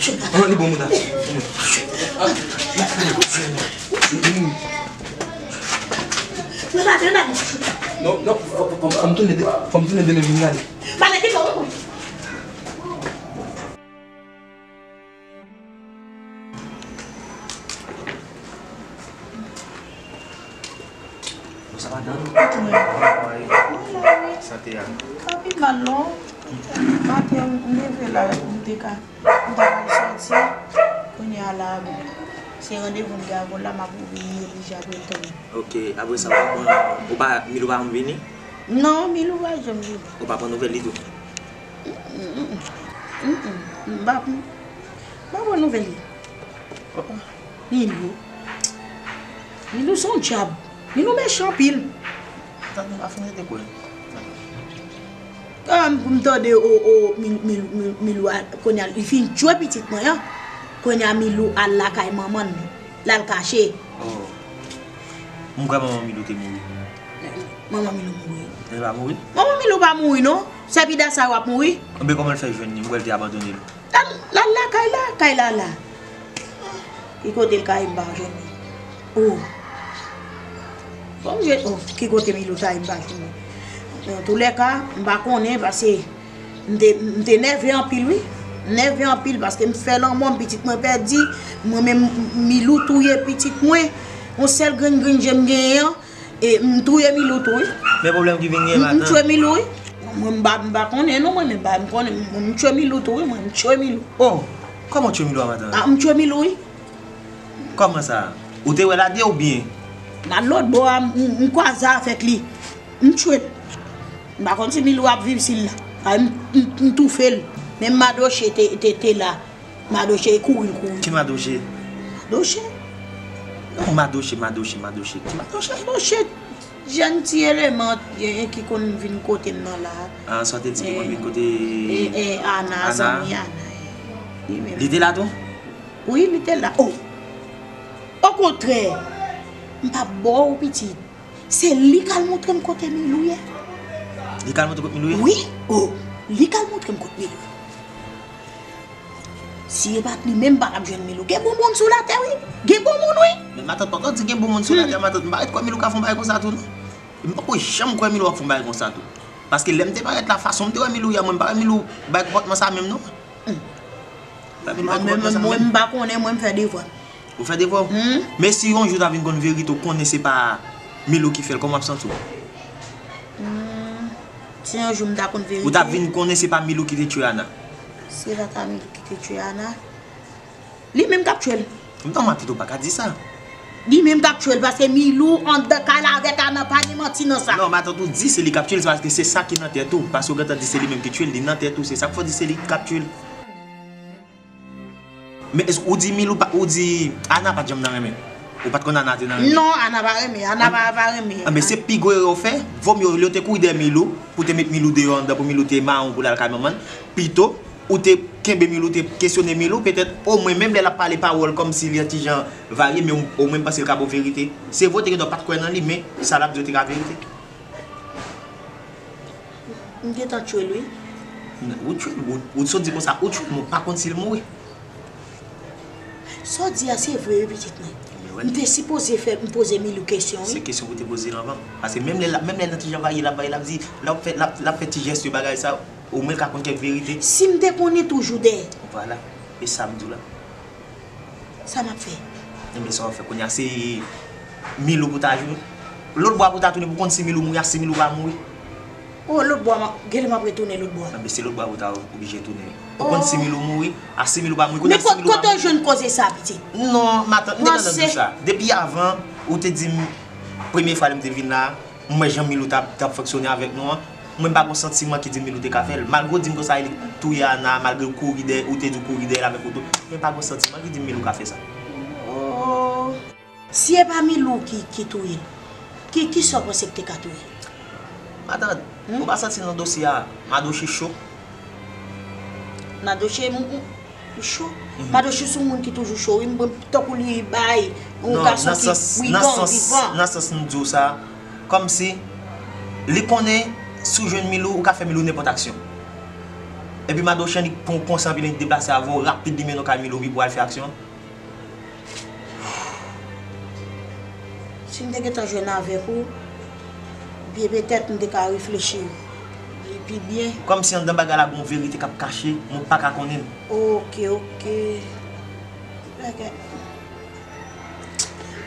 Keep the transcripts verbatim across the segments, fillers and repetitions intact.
An, li bon, mouda. Non, non, fò, fò, fò, fò m tounen de, fò m tounen de lè vin gade. Bon, sa va dan nou? Mwen la, wi. Sante a. M pa pi mal, non. Maten, m leve la, m te ka, m ta pral sòti. Kounye a la, bon, se randevou m gen avè w la, m ap obliye, oblije ap retann. Ok, apre sa, w pa konn, ou pa, Milou pa konn vini? Non, Milou pa janm vini. Ou pa pran nouvèl li tou? Mm, mm, mm, mm. M pa, m pa pran nouvèl li. Oh, oh. Milou. Milou se yon dyab. Milou mechan anpil. Tande, m pa fin rete kwè. Ah, m, m tande, o, o, Mil-, Mil-, Mil-, Milou a, kounye a, li fin tchwe pitit mwen an. Kounye a, Milou al lakay manman l. L al kache. Oh. M kwè manman Milou te mouri. Manman Milou mouri. Li pa mouri? Manman Milou pa mouri, non. Se pida sa yo ap mouri. Enben, kòman l fè jwenn li? M kwè l te abandone l. L al, l al lakay la, kay la la. Ki kote l kaye m pa jwenn li? Oh. Bon, je, oh, ki kote Milou kaye m pa jwenn li? Antoulèka, m pa konnen, paske m te, m te nève anpil, wi. M nève anpil, paske m fè lanmò, m pitit mwen pèdi. Mwen menm, Milou touye pitit mwen. Yon sèl grenn grenn je m genyen an, e m touye Milou tou, wi. Men pwoblèm ki vin gen maten. M tchwe Milou, wi. Mwen m pa, m pa konnen non, mwen menm pa, m konnen, mwen m tchwe Milou tou, wi, mwen m tchwe Milou. Oh, kòman w tchwe Milou a maten? Ah, m tchwe Milou, wi. Kòman sa? Ou te wè l a de oubyen? Nan lòt bò a, m, m, m kwaze avèk li. M tchwe l. M pa konn si Milou ap viv si l la. Ah, m, m, m toufe l. Menm Madoche te, te, te la. Madoche kouri l kouri. Ki Madoche? Madoche. Non, Madoche, Madoche, Madoche. Ki Madoche? Madoche, jèn ti eleman, eh, ki konn vin kote m nan la. Ah, sa w te di ki konn vin kote Ana, Ana, zanmi Ana, eh. Li menm. Li te la tou? Wi, li te la. Oh! Okontrè, m p ap ba w pitit. Se li k al montre m kote Milou ye. Li k al montre kote Milou ye? Wi, oh, li k al montre m kote Milou ye. Si e pa t li menm, m pa t ap jwenn Milou. Gen bon moun sou latè, wi. Gen bon moun, wi. Men matant, pandan w di gen bon moun sou latè, matant, m pa ret kwè Milou ka fè yon bagay konsa tou, non. E m poko janm kwè Milou ap fè yon bagay konsa tou. Paske lè m te parèt la, fason m te wè Milou ye a, mwen m pa wè Milou bay konpòtman sa menm, non. Mwen, mwen, mwen, m pa konnen, mwen, m fè devwa m. Ou fè devwa w? Men si yon jou w ta vin konn verite, ou konnen se pa Milou ki fè l, kòman w ap santi w? Hmm, si yon jou m ta konn verite. Ou ta vin konnen se pa Milou ki te tchwe Ana. Se pa ta Milou ki te tchwe Ana. Li menm k ap tchwe l. M ta mwen pito pa ka di sa. Li menm k ap tchwe l, paske Milou anndan kay la avèk Ana, pa gen manti nan sa. Non, matant, ou di se li k ap tchwe l, se paske se sa ki nan tèt ou. Paske w gentan di se li menm ki tchwe l, li nan tèt ou, se sa k fè w di se li k ap tchwe l. Men èske ou di Milou pa, ou di Ana pa t janm nan renmen? Ou pa t konn Ana te nan renmen? Non, Ana pa renmen, Ana pa, pa renmen. Anben, se pi gwo erè w fè. Vo mye olye w te kouri dèyè Milou, pou te met Milou deyò anndan, pou Milou te mawon, pou l al kay manman l, pito ou te kenbe Milou, te kesyone Milou, petèt omwen menm lè l ap pale pawòl kòmsi li yon ti jan varye, men omwen m panse l ka ba w verite. Se vre, w te gendwa pa t kwè nan li, men sa l ap di w te ka verite. M gentan tchwe l, wi. Ou tchwe l, ou, ou sot di konsa, ou tchwe l, men w pa konn si l mouri. Sa w di a, se vre, wi, pitit mwen. M te sipoze fè, m poze Milou kesyon, wi. Se kesyon pou w te poze l anvan. Paske menm lè l ap, menm lè l nan ti jan varye, l ap varye, l ap di, l ap fè, l ap, l ap fè ti jès yo, bagay sa, omwen l ka konn kèk verite. Si m te konnen toujou dèyè. Vwala. E sa m di w la. Sa m ap fè? Enben, sa w ap fè kounye a, se Milou pou w ta jwe. Lòt bò a pou w ta tounen pou w konn si Milou mouri a, si Milou pa mouri. O, lòt bò a, m ap, genlè m ap retounen lòt bò a. Enben, se lòt bò a pou w ta oblije tounen. Pou w konn si Milou mouri, a si Milou pa mouri. Kounye a, si Milou pa mouri. Men kote w jwenn koze sa, pitit? Non, matant, m te gentan di w sa. Depi avan, ou te di m, premye fwa lè m te vin la, m wè jan Milou t ap, t ap fonksyone avèk nou an. Mwen m pa gon santiman ki di Milou te ka fè l. Malgre w di m konsa, li touye Ana, malgre l kouri dèyè, ou te di w kouri dèyè l avèk kouto, mwen m pa gon santiman ki di m Milou ka fè sa. Oh. Si e pa Milou ki, ki touye l, ki, kisa w panse ki te ka touye l? Matant, ou pa santi nan dosye a, Madoche cho? Madoche, m, m, Li cho. Madoche se yon moun ki toujou cho, wi, m, tankou li bay yon gason ki brigan, vivan. Nan sans m di w sa, kòmsi li konnen si w jwenn Milou, ou ka fè Milou nenpòt aksyon. Epi madanm Chan li pran w konsa, epi li deplase avè w rapid, li mennen w kay Milo, wi, pou al fè aksyon. Si m te gentan jwenn avèk ou, byen petèt m te ka reflechi li pi byen. Kòmsi anndan bagay la gon verite k ap kache, mwen pa ka konnen l. Oke, oke. Oke.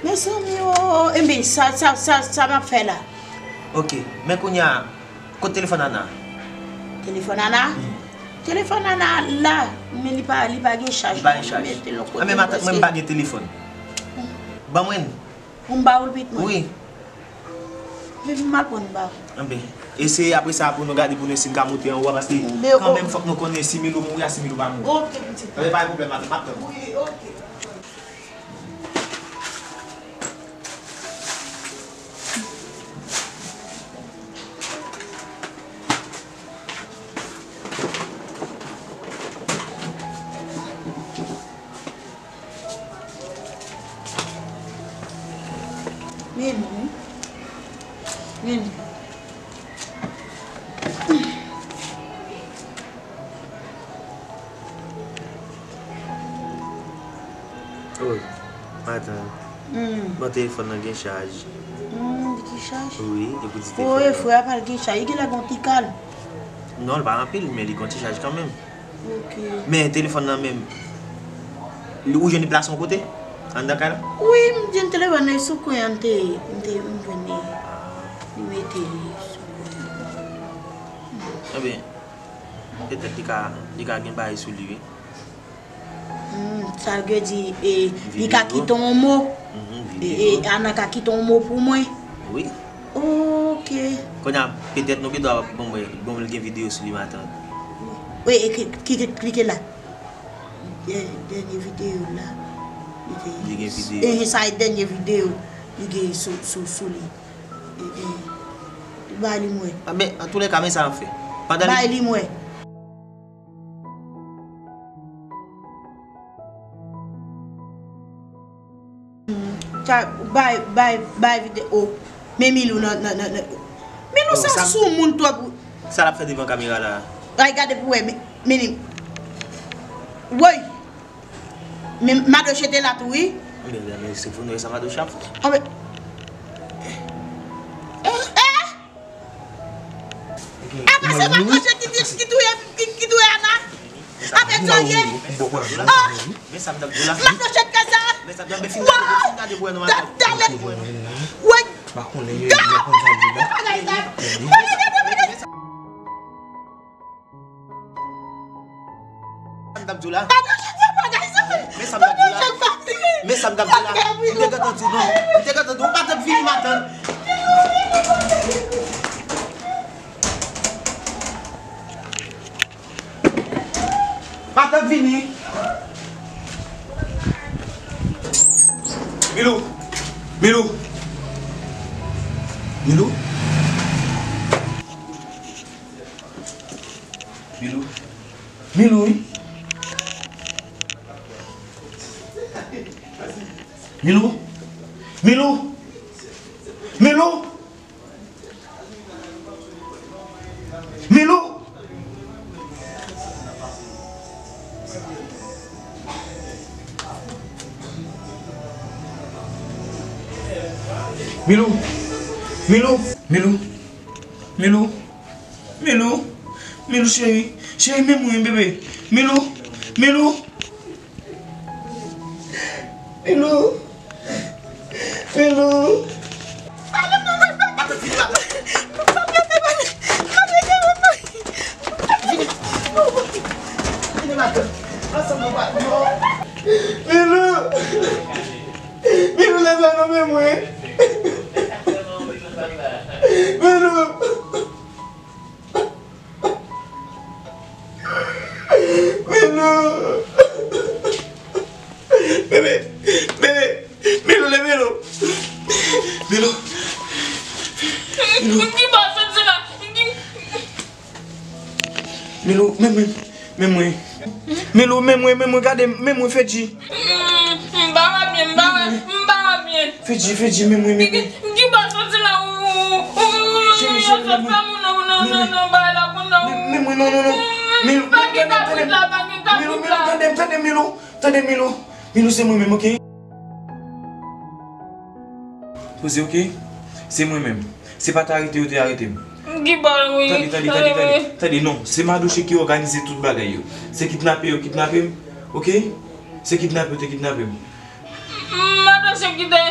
Mezanmi o, enben, sa, sa, sa, sa m ap fè la? Oke, men kounye a, kot telefòn Ana? Telefòn Ana? Hmm. Telefòn Ana la, men li pa, li pa gen chaj. Li pa gen chaj. Mete l yon kote. Anben, matant mwen, m pa gen telefòn. Ban mwen l. Pou m ba ou l, pitit mwen? Wi. Men m al pran l ba ou. Anben, e se apre sa pou nou gade pou nou si n ka monte anwo a, paske kanmenm fòk nou konnen si Milou mouri a, si Milou pa mouri. Oke, pitit mwen. Anben, pa gen pwoblèm, matant, m ap tann ou. Wi, oke. Men, men. Oh, matant. Hmm. Bon, telefòn nan gen chaj. Hmm, li gen chaj? Wi, e pou di telefòn nan. Frè a pa gen chaj, li genlè gon ti kal. Non, li pa anpil, men li gon ti chaj kanmenm. Oke. Men telefòn nan menm, li, ou jwenn li plase yon kote? Anndan kay la? Wi, m jwenn telefòn nan sou kwen an, m te, m te, m jwenn li. Ah. Li mete li sou kwen an. Ebyen, petèt li ka, li ka gen bagay sou li, wi. Hmm, sa vle di, e, li ka kite yon mo. Mhm, e, e, videyo. Ana ka kite yon mo pou mwen. Wi. Oke. Kounye a, petèt nou gen dwa ban mwen, ban mwen gen videyo sou li, matant. Wi, e ki, ki, ki, klike la. Dè-, dènye videyo la. Li gen videyo. E, sa e dènye videyo li gen sou, sou, sou li. E, e, bay li mwen. Anben, antoulèka, men sa n ap fè. Pandan li bay li mwen. Sa, bay, bay, bay videyo. Men Milou nan, nan, nan, nan. Milou sa soumoun twòp. Sa l ap fè devan kamera la? Ay, gade pou wè, men, men, woy! Men Madoche te la tou, wi. Men, men, men, se pou nou wè sa Madoche ap fè. Anben. Eh, eh! Apa se Madoche ki, ki, ki touye, ki, ki touye Ana? Apa sa ye? Oh! Men sa m t ap di w la. Madoche k fè sa. Men sa m t ap di w la. Fin gade pou wè non, matant. Talè. Woy! Pa konnen, yo, yo konn sa di la. Bagay sa. Woy, gade bagay sa. Sa m t ap di w la. Men sa m t ap di w la. Men sa m t ap di w la. M te gentan di w non. M te gentan di w. Ou pa t ap vini, matant. Pa t ap vini. Milou. Milou. Milou. Milou. Milou, wi. Milou. Milou. Milou. Milou. Milou. Milou. Milou. Milou. Milou. Milou cheri. Cheri, men mwen, bebe. Milou. Milou. Milou. Milou. Milou. Milou, leve non, men mwen. Milou. Milou. Bebe, bebe, Milou, leve non. Milou. Milou. Ki bò soti la? Milou, men mwen, men mwen. Milou, men mwen, men mwen, gade, men mwen, Fedji. M pa wè byen, m pa wè, m pa wè byen. Fedji, Fedji, men mwen, men mwen. Ki bò soti la? Cheri, cheri, men mwen. Men mwen, non, non, non. Milou, pa gen kabrit la, pa gen kabrit la. Milou, Milou, tande m, tande m, Milou. Tande m, Milou. Milou, se mwen menm, oke? Poze, oke? Se mwen menm. Se pa t arete yo te arete m. Ki bò, wi. Tande, tande, tande, tande. Tande, non. Se Madoche ki òganize tout bagay yo. Se kidnape yo kidnape m, oke? Se kidnape yo te kidnape m. Madoche ki te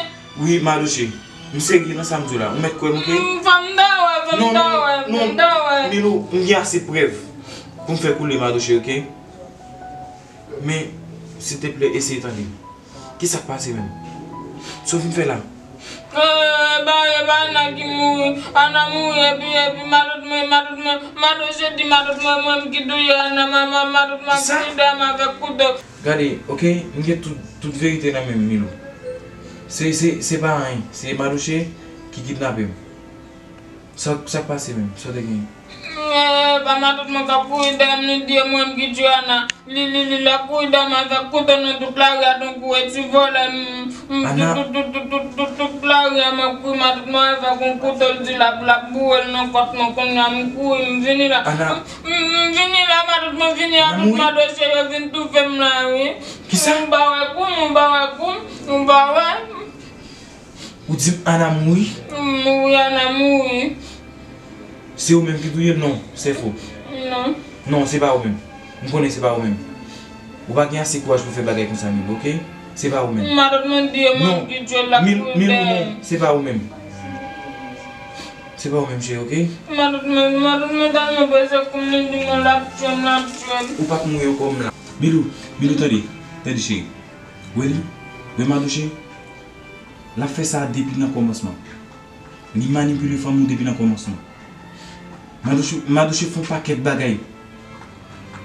Wi, Madoche. M serye nan sa m di w la. Ou mèt kwè m, oke? Fò m ta wè, fò m ta wè, fò m ta wè. Milou, m gen ase prèv pou m fè koule Madoche, oke? Men, silteplè, eseye tande m. Kisa k pase menm? Sa w vin fè la? E, e pa, e pa Ana ki mouri. Ana mouri, epi, epi matant mwen, matant mwen, Madoche di matant mwen, mwen ki touye Ana, ma, ma, matant mwen ap touye Ana avèk kouto. Gade, oke, m gen tout, tout verite nan men m, Milou. Se, se, se pa anyen, se Madoche ki kidnape m. Sa, sa k pase menm? Sa w te genyen? E, pa matant mwen k ap kouri dèyè m, li di e mwen ki tye Ana. Li, li, li, l ap kouri dèyè m avèk kouto nan tout lari a, tankou e ti vòlè, m, m, tout, tout, tout lari a, m ap kouri, matant mwen avèk yon kouto, l di l ap, l ap boure l nan kòt mwen, kounye a m kouri, m vini la. M, m vini la, matant mwen vini avèk Madoche, yo vin toufe m la, wi. Kisa? M pa wè kou m, m pa wè kou m, m pa wè. Ou di m Ana mouri? M mouri, Ana mouri. Se ou menm ki touye l? Non, se fo. Non. Non, se pa ou menm. M konnen se pa ou menm. Ou pa gen ase kouraj pou fè bagay konsa, Milou, oke? Se pa ou menm. Matant mwen di e mwen ki tye l, l ap kouri dèyè m. Milou, non, se pa ou menm. Se pa ou menm, cheri, oke? Matant mwen, matant mwen tèlman peze kou m, li di mwen l ap tye m, l ap tye m. Ou p ap mouri ankò, m la. Milou, Milou, tande. Tande, cheri. Wè li, wè Madoche, l ap fè sa depi nan kòmansman. Li manipile fanmi w depi nan kòmansman. Madoche, Madoche fè yon pakèt bagay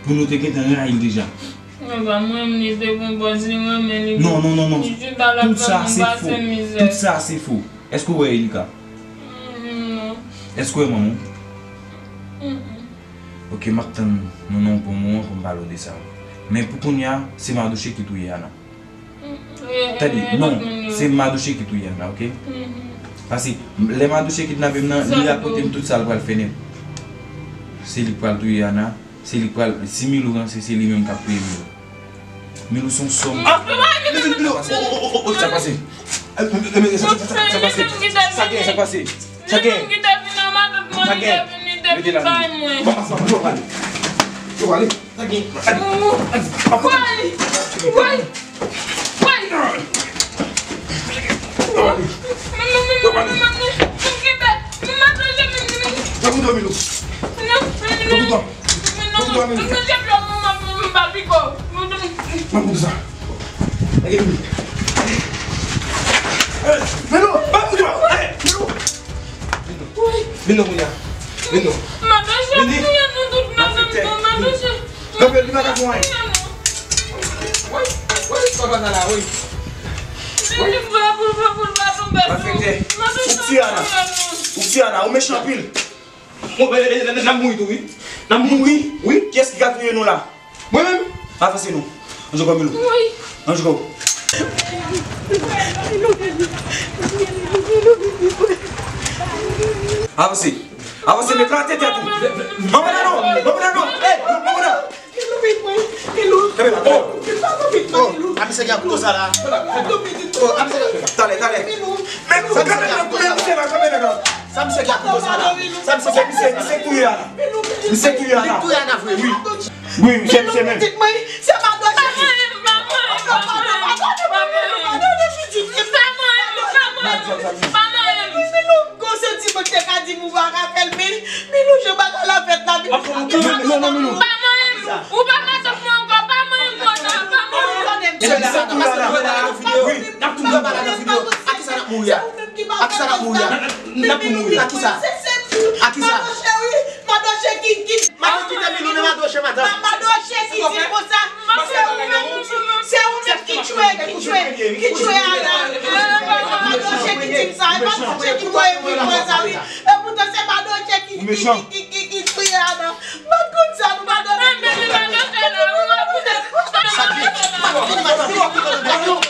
pou nou te gentan rayi l deja. Non, pa mwen, li te gon bòs, li renmen li. Non, non, non, non. Tout sa, se fo. Tout sa, se fo. Èske w wè Elika? Non. Èske w wè manman w? Ok, m ap tann nou nan yon bon moman pou m pale w de sa. Men pou kounye a, se Madoche ki touye Ana. Tande, non, se Madoche ki touye Ana, ok? Paske lè Madoche kidnape m nan, li rakonte m tout sa l pral fè nèt. Se li k pral touye Ana, se li k pral, si Milou ranse, se li menm k ap touye Milou. Milou se yon sòm. Ah! Milou, Milou, oh, oh, oh, oh, sa pase? Eh, eh, eh, sa, sa, sa, sa pase? Sa gen, sa pase? Sa gen? Sa gen? Mete la, Milou. Bon, bon, bon, yo pale. Yo pale. Sa gen? Woy! Woy! Woy! Yo pale. Yo pale. Sa pou dòmi, Milou. Sa pou dòmi. Sa pou dòmi. Mwen pou sa. Milou, ba m djòl. Milou. Vin non, Mouya. Vin non. Madoche ap touye nou tout nan menm tan, Madoche. Kanpe, li pa ka fè anyen. Woy, woy, papa sa la, woy. Li vle pou l, pou l pa tonbe sou. Malfektè. Ou k tiye Ana. Ou k tiye Ana, ou mechan anpil. Bon, e, e, e, n ap mouri tou, wi. N ap mouri, wi. Kiyès ki ka touye nou la? Mwen menm. Avanse non. Anjou kò Milou. Wi. Anjou kò. Avanse. Avanse, men plante tèt ou. Manman nan non. Manman nan non. Ey, manman nan. Milou, vin mwen. Milou. Kanpe la, kanpe la. Milou, pa vin mwen, Milou. A, misye gen kouto sa la. Oh, a, misye gen. Talè, talè. Milou. Men nou kanpe nan kouto misye la, kanpe nan. Sa misye gen kouto sa la. Sa misye gen, misye, misye touye Ana. Misye touye Ana. Li touye Ana vre, wi. Wi, se misye menm. Pitit mwen, se Madoche. Pa mwen, pa mwen, pa mwen, pa mwen, pa mwen, pitit mwen. Pa mwen, pa mwen, pa mwen. Milou, gon santiman te ka di m ou pa ka fè l, men Milou, jan bagay la fèt la, Milou. Non, non, non, Milou. Pa mwen, ou pa ka sot mwen ankò, pa mwen, konsa, pa mwen. Misye touye Ana. Wi, n ap touye Ana. A kisa n ap mouri a? A kisa n ap mouri a? N ap mouri a kisa? A kisa? Madoche ki, ki, Madoche kite Milou nan Madoche, madanm. Ma-, Madoche ki di konsa, se ou menm, se ou menm ki tchwe, ki tchwe, ki tchwe Ana. Madoche ki di m sa, e Madoche ki voye m vin wè sa, wi. E poutan se Madoche ki, ki, ki, ki, ki touye Ana. Mwen konn sa, nou pa tande. Sa ki? Se Madoche ki tchwe m. Madanm, Madanm, Madanm, Madanm, Madanm,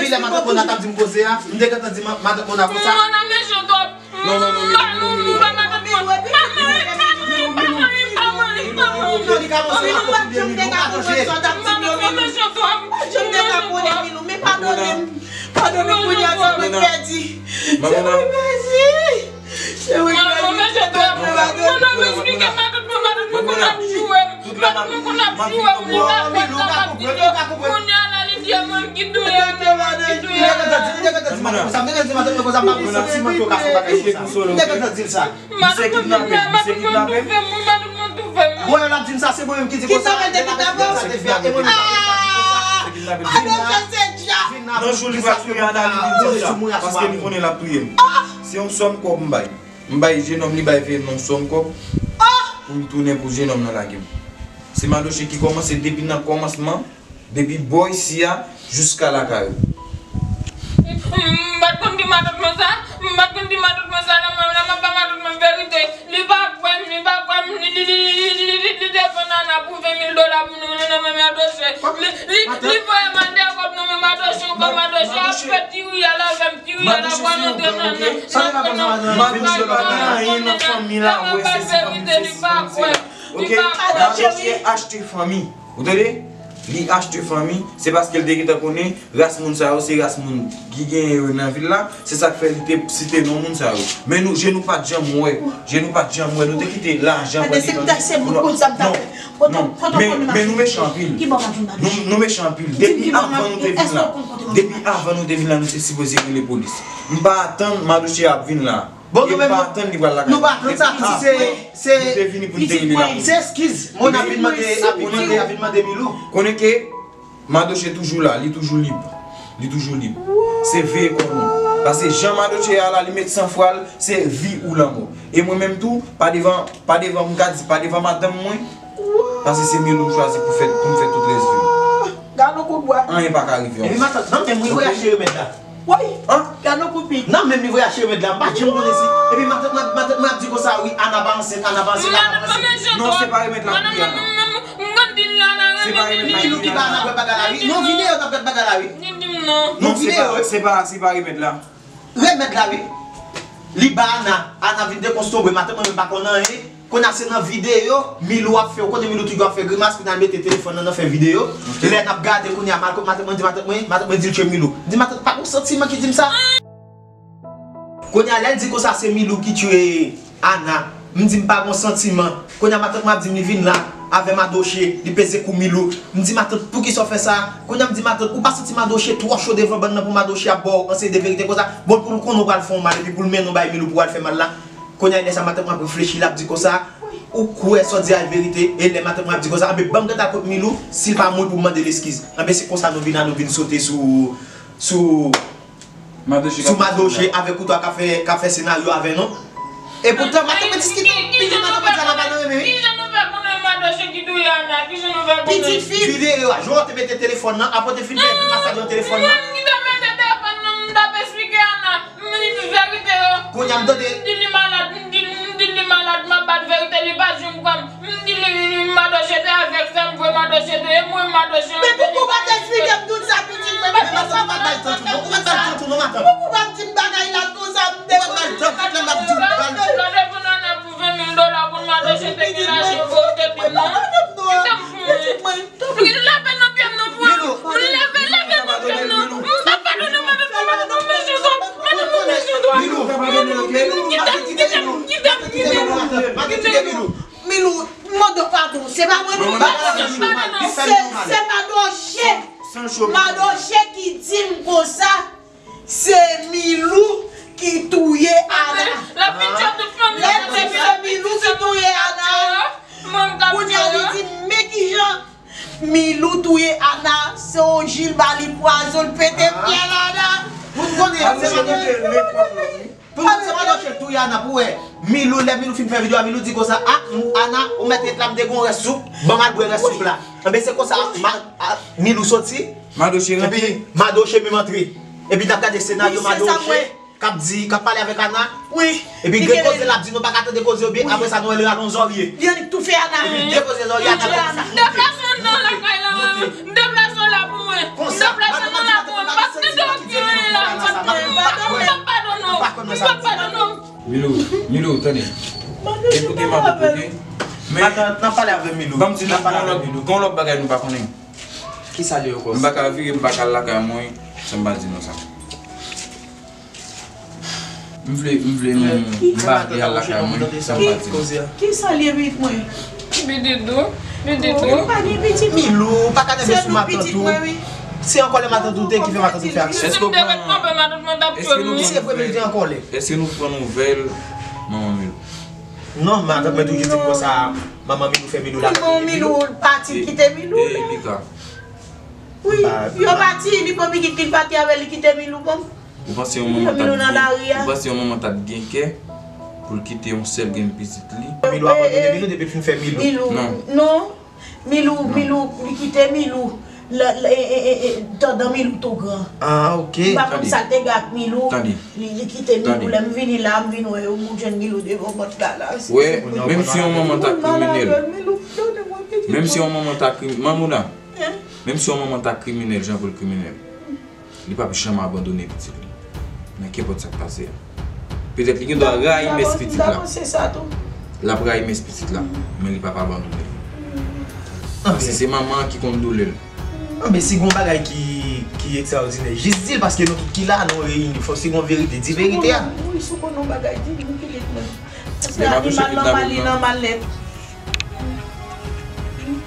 Depi lè matant Mona t ap di m koze a, m te gentan di ma- matant Mona konsa. Mona mechan twòp. Non, non, non, Milou, Milou, Milou. Pa matant Mona. Pa manyen, pa manyen, pa manyen, pa manyen. Non, li ka panse matant Mona, Milou, pa chanje. Matant Mona mechan twòp. Mechan twòp. Padone m, padone m, kounye a, sa mwen pèdi. Sa mwen pèdi. Sa mwen pèdi. Mwen ap esplike matant mwen, matant mwen konn ap joure m. Matant mwen konn ap joure m, li pa fè travay li ye. Kounye a la, li di e mwen ki touye m, e mwen ki touye m. Li te gentan di, li te gentan di matant mwen sa, m te gentan di matant mwen konsa, m pa gen santiman ke yo ka fè bagay konsa. Li te gentan di l sa. Misye kidnape m, misye kidnape m. Bon, yo l ap di m sa, se mwen menm ki di konsa. Kidnape l te kidnape w? Misye kidnape m. Misye kidnape m. Nan jou li va touye Ana, li vin di sa, paske li konnen l ap touye m. Se yon sòm kòb m bay. M bay jenòm, li bay vye m yon sòm kòb pou m tounen pou jenòm nan lage m. Se Madoche ki kòmanse depi nan kòmansman. Depi bò isi a jiska lakay ou. M pa t konn di matant mwen sa, m pa t konn di matant mwen sa, la m ap ba matant mwen verite. Li pa kwè m, li pa kwè m, li, li, li defann Ana pou ven mil dola pou nou nan men Madoche. Li, li, li voye m al dèyè kòb nan men Madoche ankò, Madoche ap fè ti riyal avè m, ti riyal ap pral antre nan, nan, nan, nan, Madoche pa gen anyen nan fanmi la, wè se ti fanmi, se ti fanmi, se la. Ok, Madoche achte fanmi. Ou tande? Li achte fanmi, se paske l te gentan konnen ras moun sa yo, se ras moun ki genyen yo nan vil la, se sa k fè li te site non moun sa yo. Men nou, je nou pa t janm wè, je nou pa t janm wè, nou te kite lajan pran depann. Non, non, men, men nou mechan anpil. Nou, nou mechan anpil. Depi avan nou te vin la, depi avan nou te vin la, nou te sipoze rele polis. M pa atann Madoche ap vin la. Bon, nou menm, nou pa atann li pral lakay nou. Nou pa atann sa, piti, se, se, nou te vini pou n te rele lapolis. Se eskiz. Mona vin mande, ap vin mande, ap vin mande Milou. Konnen ke Madoche toujou la, li toujou lib. Li toujou lib. Se veye kò nou. Paske jan Madoche a la, li met san fwa l, se vi ou lanmò. E mwen menm tou, pa devan, pa devan, m ka di, pa devan madanm mwen, paske se Milou m chwazi pou fè, pou m fè tout rès vi m. Gade yon kout bwa. Anyen pa ka rive yon. Epi matant, nan menm li voye achte remèd la. Woy! Gade yon kout pik. Nan menm li voye achte remèd la. M pa t janm konnen si. Epi matant mwen, matant mwen ap di konsa, wi, Ana pa ansent, Ana pa ansent, Ana pa ansent. Non, se pa remèd la ki Ana. Se pa remèd la ki Ana. Milou ki ba Ana bwè bagay la, wi. Non, videyo n ap gad bagay la, wi. Non, videyo, wi. Se pa, se pa remèd la. Remèd la, wi. Li ba Ana. Ana vin dekonstonbre. Matant mwen menm pa konn anyen. Kounye a se nan videyo Milou ap fè, ou konnen Milou toujou ap fè grimas, kounye a l mete telefòn nan nan fè videyo. Lè n ap gade kounye a, matant mwen di matant mwen, matant mwen di l tchwe Milou. M di matant pa gon santiman ki di m sa. Kounye a lè l di konsa se Milou ki tchwe Ana, m di m pa gon santiman. Kounye a matant mwen ap di m li vin la avè Madoche, li peze kou Milou. M di matant poukisa w fè sa? Kounye a m di matant ou pa santi Madoche twò cho devan bann nan pou Madoche ap ba w anseye de verite konsa? Bon pou l konnen w pral fè yon mal epi pou l mennen w bay Milou pou w al fè mal la. Kounye a lè sa matant mwen ap reflechi, l ap di konsa, ou kwè sa w di a verite, e lè matant mwen ap di konsa, anben ban m gade kot Milou, si l pa mwen pou m mande l eskiz. Anben se konsa nou vin la, nou vin sote sou, sou, sou Madoche avèk kouto a k ap fè, k ap fè senaryo avè nou. E poutan, matant mwen diskite, piti matant mwen di Ana pa nan renmen, wi. Kijan nou fè konnen Madoche ki touye Ana? Kijan nou fè konnen? Pitit fi. Videyo a, jan w te mete telefòn nan, apre w te fin fè grimas la nan telefòn nan. Mwen ki te mete telefòn nan, m t ap esplike Ana. M di verite yo. Kounye a m tande. M di li malad, m di, m di li malad, m ap bat verite, li pa janm kwè m. M di li, li, li, Madoche te avèk sè m vre, Madoche te, e mwen Madoche. Men pouki w pa t esplike m tout sa, pitit mwen? Men matant, ou pa t bay tan tou non, ou pa t bay tan tou non, matant. Pouki w pa t di m bagay la konsa, m te konn. Ou pa t bay tan, tout lè m ap di w, bay. Lè defann Ana pou ven mil dola pou Madoche te gen lajan vre, ou te di m non. Kite m pou mwen. Leve nan pye m non pou mwen. Leve, leve nan pye m non. M pa padone madanm nan, madanm nan mechan twòp. Madanm nan mechan twòp. Kite m, kite m, kite m, kite m, kite m. Milou, m mande w padon. Se pa mwen menm ki fè l fè mal. Se, se Madoche. Madoche ki di m konsa. Se Milou ki touye Ana. Lè di se Milou ki touye Ana, kounye a li di m men kijan Milou touye Ana, se yon ji l ba li pwazon, l pete fyèl Ana. Pou n konnen se Madoche. Pou n konnen se Madoche k touye Ana pou wè. Milou, lè Milou fin fè videyo a, Milou di konsa, a, Ana, ou mèt ret la, m te gen yon rès soup, ban m al bwè rès soup la. Anben se konsa Milou soti. Madoche rantre. Epi Madoche menm antre. Epi n ap gade senaryo Madoche. k ap di, k ap pale avèk Ana. Wi. Epi gen koze l ap di, nou pa ka tande koze yo byen, apre sa nou wè l rale yon zòrye. Li annik toufe Ana. Epi depoze zòrye Ana konsa. M deplase anndan lakay la, mwen. M deplase la pou mwen. M deplase anndan la pou mwen. M p ap tande okenn anyen la. M p ap padone w. M p ap padone w. Milou, Milou, tande. Ekoute m ap oke. Men, matant, n ap pale avè Milou. Ban m di nou, gon lòt, gon lòt bagay nou pa konnen. Kisa li ankò? M pa ka vire, m pa ka al lakay mwen, san m pa di nou sa. M vle, m vle nou, m pa vle al lakay mwen, san m pa di nou. Kisa li ye pitit mwen? Pitit ou, pitit ou. Pa gen pitit. Milou, pa ka nève sou matant ou. Se an kòlè matant ou te ki fè matant ou fè aksyon. Si m te ret kanpe, matant mwen t ap tchwe m, wi. Se vre, men li te an kòlè. Èske nou pran nouvèl manman Milou? Non, matant mwen toujou di m konsa, manman Milou fè Milou la. Manman Milou pati, kite Milou la. Wi, yo pati, li pran pitit li, li pati avè l, li kite Milou ban m. Ou panse yon manman t ap gen, ou panse yon manman t ap gen kè pou l kite yon sèl grenn pitit li? Milou abandone Milou depi l fin fè Milou. Milou, non. Milou, Milou, li kite Milou. Tandan Milou tou gran. Ah, ok. M pa konn sa l te gen ak Milou. Tande. Li, li kite Milou. Lè m vini la, m vin wè yo, m jwenn Milou devan pòt la, la. Wè, menm si yon manman ta kriminèl. Menm si yon manman ta kri-, Mamouna. Menm si yon manman ta kriminèl, jan pou l kriminèl. Li p ap janm abandone pitit li. Nan kenpòt sa k pase a. Petèt li gen dwa rayi mès pitit la. L ap rayi mès pitit la, men li p ap abandone l. Paske se manman an ki konn doulè l. Anben, si gon bagay ki, ki ekstraòdinè, jis di l, paske nou tout ki la, nou reyini. Fò si gon verite, di verite a. Wi, si w konn yon bagay, di m pitit mwen. Paske animal nan mal, li nan mal nèt.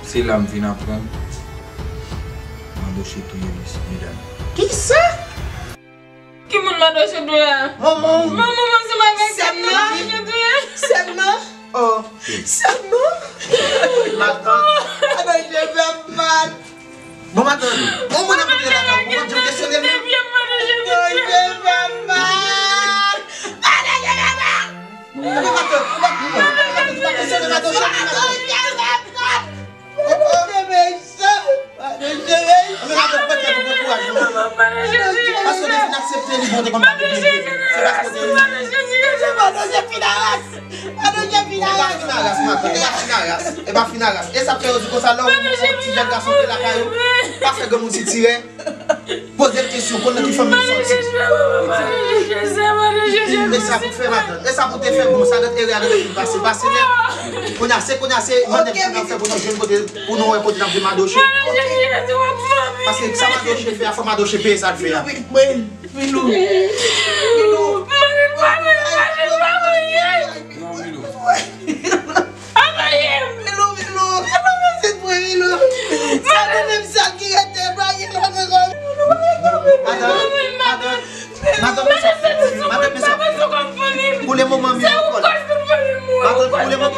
Se la m vin aprann Madoche touye mesye, medam. Kisa? Ki moun Madoche touye a? Manman w. Manman w ansanm avèk sè m nan Madoche touye. Sè m nan? Oh. Sè m nan? Matant. Madoche fè m mal. Bon, matant. Bon, moun ap antre lakay ou, bon, Dye kesyone l. Madoche fè m mal. Madoche fè m mal. Madoche fè m mal. Madoche fè m mal. Madoche fè m mal. Madoche fè m mal. Madoche fè m mal. Anben, matant, pèt la pou pran kouraj, non. Paske w te fin aksepte li, bon, te konn pa gen bebe. Se paske w te... Madoche fin a ras. Madoche fin a ras. E pa fin a ras, matant. E pa fin a ras. E pa fin a ras. E sa k fè yo di konsa, lè w wè yon ti jèn gason te lakay ou, pa fè granmoun sitirè. Poze l kesyon, konn nan ki fanmi l soti. E sa pou fè, matant. E sa pou te fè, bon, sa lòt erè a te fin pase, pase nèt. Kounye a, se kounye a, se mannèv pou n ap fè pou nou jwenn kote, pou nou wè kote n ap jwenn Madoche. Paske sa Madoche fè a, fò Madoche peye sa l fè a. Milou. Milou. Non, Milou. Milou, Milou. Milou, se pou Milou. Sa nou menm sèl ki rete, pa gen lòt ankò. Matant, matant, matant, matant, matant, pou le moman, Milou an kòlè. Matant, pou le moman,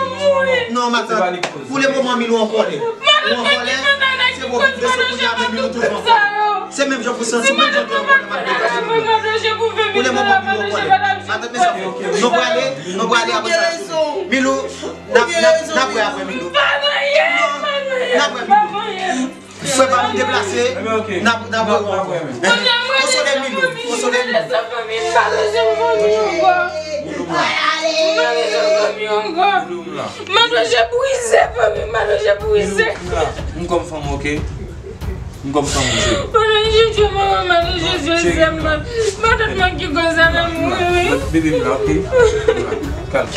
non, matant, pou le moman, Milou an kòlè. Ou an kòlè, se pou vin blese kounye a, men Milou toujou an kòlè. Se menm jan pou santi w, menm jan w te an kòlè, m ap degaje Milou. Pou le moman, Milou an kòlè. Matant, mesye, nou prale, nou prale apre sa. Milou, n ap, n ap, n ap wè apre Milou. N ap wè Milou. Frè pa m deplase, n ap, n ap wè w ankò. Konsole Milou, konsole Milou. Madoche brize, fanmi, Madoche brize. M kòm fanm, oke? M kòm fanm, oke? Madoche tchwe manman, Madoche tchwe sè m nan. Matant mwen ki koz avè m, wi, wi. Bebe m la, oke? Kalm.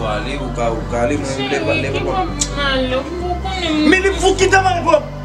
Ale, ou ka, ou ka ale, mwen lè pa, lè pa. Mal, ou konnen. Men li fou ki ta mal pwòp.